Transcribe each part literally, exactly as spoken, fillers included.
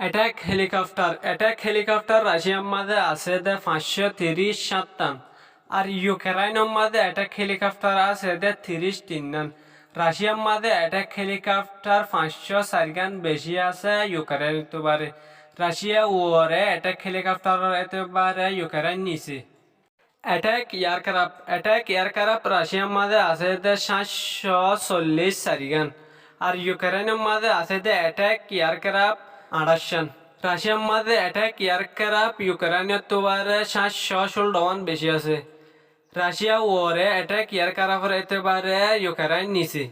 Attack helicopter, attack helicopter Raciar mazé asé dé fañscó tiríc háñttan. Ar Ukrainor mazé attack helicopter asé dé tiríc tinnán. Raciar mazé attack helicopter fañscó sairgán beci asé Ukrainottú baré. Racia uore attack helicopteror etebare Ukrain nise. Attack aircraft, attack aircraft Raciar mazé asé dé háñtcó sollic sairgán. Ar Ukrainor mazé asé dé attack aircraft añçáiccán. Raciar mazé attack aircraft Ukrainottú baré háñtcó cúllowan beci asé. Racia uore attack aircraftor etebare Ukrain nise.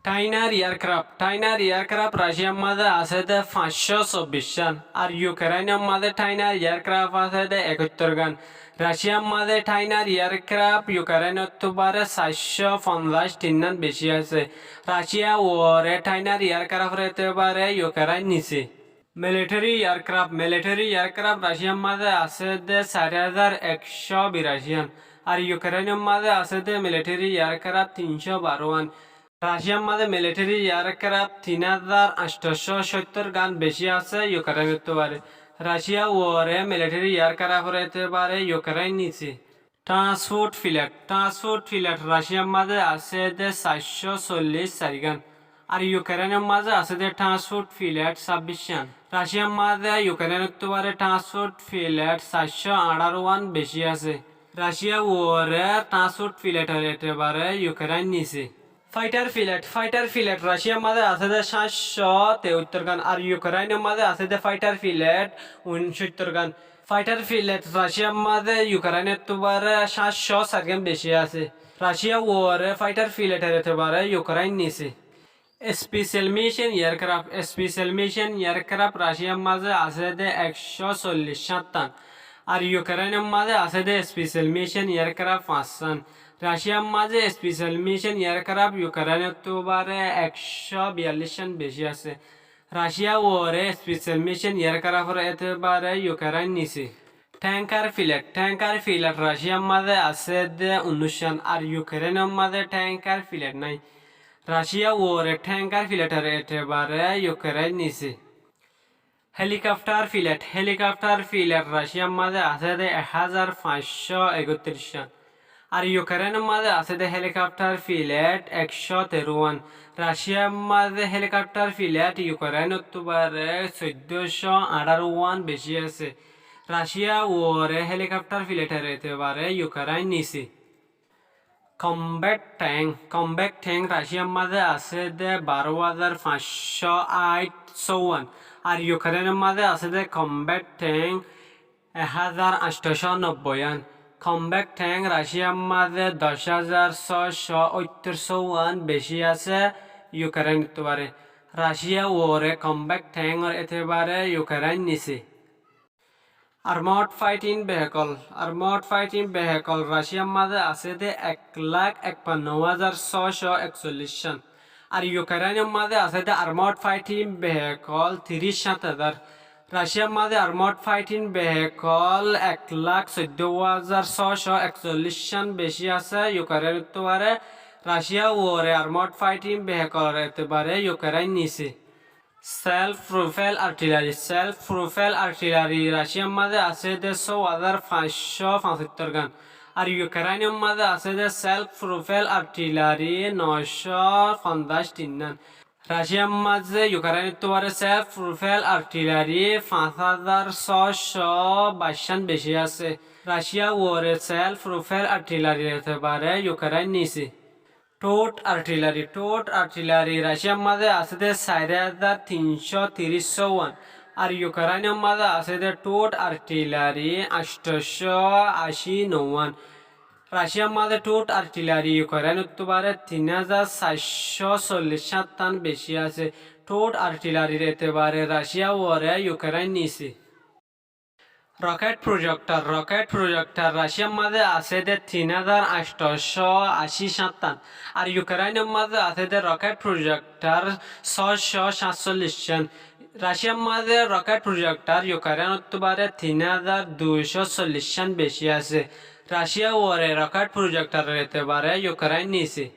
Trainer aircraft, trainer aircraft Raciar mazé asé dé fañscó sobbiccán, ar Ukrainor mazé trainer aircraft asé dé ekóttorgán. Raciar mazé trainer aircraft Ukrainottú baré saircó fonzaic tinnán beci asé. Racia uore trainer aircraftor etebare Ukrain nise. Military aircraft, military aircraft Raciar mazé asé dé sair házar ekcó biracián, ar Ukrainor mazé asé dé military aircraft tincó barówan. Raciar mazé military aircraft tin házar añctocó cóttorgán beci asé Ukrainottú baré. Racia uore military aircraftor etebare Ukrain nise. Transport flight, transport flight Raciar mazé asé dé saircó sollic sairgán, ar Ukrainor mazé asé dé transport flight sabbiccán. Raciar mazé Ukrainottú baré transport flight saircó añçárowan beci asé. Racia uore transport flightor etebare Ukrain nise. Fighter flight, fighter flight Raciar mazé asé dé háñtcó teóttorgán, ar Ukrainor mazé asé dé fighter flight uncóttorgán. Fighter flight Raciar mazé Ukrainottú baré háñtcó sairgán beci asé. Racia uore fighter flightor etebare Ukrain nise. Special mission aircraft, special mission aircraft Raciar mazé asé dé ekcó sollic háñttan, ar Ukrainor mazé asé dé special mission aircraft fañssán. Raciar mazé special mission aircraft Ukrainottú baré ekcó biyalliccán beci asé. Racia uore special mission aircraftor etebare Ukrain nise. Tanker flight, tanker flight Raciar mazé asé dé unnúiccán, ar Ukrainor mazé tanker flight nái. Racia uore tanker flightor etebare Ukrain nise. Helicopter flight, helicopter flight Raciar mazé asé dé ek házar fañscó ekóttiríccán, ar Ukrainor mazé asé dé helicopter flight ekcó terówan. Raciar mazé helicopter flight Ukrainottú baré soiddócó añçárowan beci asé. Racia uore helicopter flightor etebare Ukrain nise. Combat tank, combat tank Raciar mazé asé dé baró házar fañscó áiccówan, ar Ukrainor mazé asé dé combat tank ek házar añctocó nobboián. Combat tank Raciar mazé doc házar sócó óittorcówan beci asé Ukrainottú baré. Racia uore combat tankor etebare Ukrain nise. Armored fighting vehicle, armored fighting vehicle Raciar mazé asé dé ek lak ekpanno házar sócó eksolliccán, ar Ukrainor mazé asé dé armored fighting vehicle tiríc háñt házar. Raciar mazé armored fighting vehicle ek lak soiddó házar sócó eksolliccán beci asé Ukrainottú baré. Racia uore armored fighting vehicleor etebare Ukrain nise. Self propelled artillery, self propelled artillery Raciar mazé asé dé só házar fañscó fañsóttorgán, ar Ukrainor mazé asé dé self propelled artillery nocó fonzaic tinnán. Raciar mazé Ukrainottú baré self propelled artillery fañs házar sócó baiccán beci asé. Racia uore self propelled artilleryr etebare Ukrain nise. Towed artillery, towed artillery Raciar mazé asé dé sair házar tincó tiríccówan, ar Ukrainor mazé asé dé towed artillery añctocó ací nouwan. Raciar mazé towed artillery Ukrainottú baré tin házar saircó sollic háñttan beci asé. Towed artilleryr etebare Racia uore Ukrain nise. Rocket projector, rocket projector Raciar mazé asé dé tin házar añctocó ací háñttan, ar Ukrainor mazé asé dé rocket projector sócó háñtsolliccán. Raciar mazé rocket projector Ukrainottú baré tin házar duicó solliccán beci asé. Racia uore rocket projectoror etebare Ukrain nise.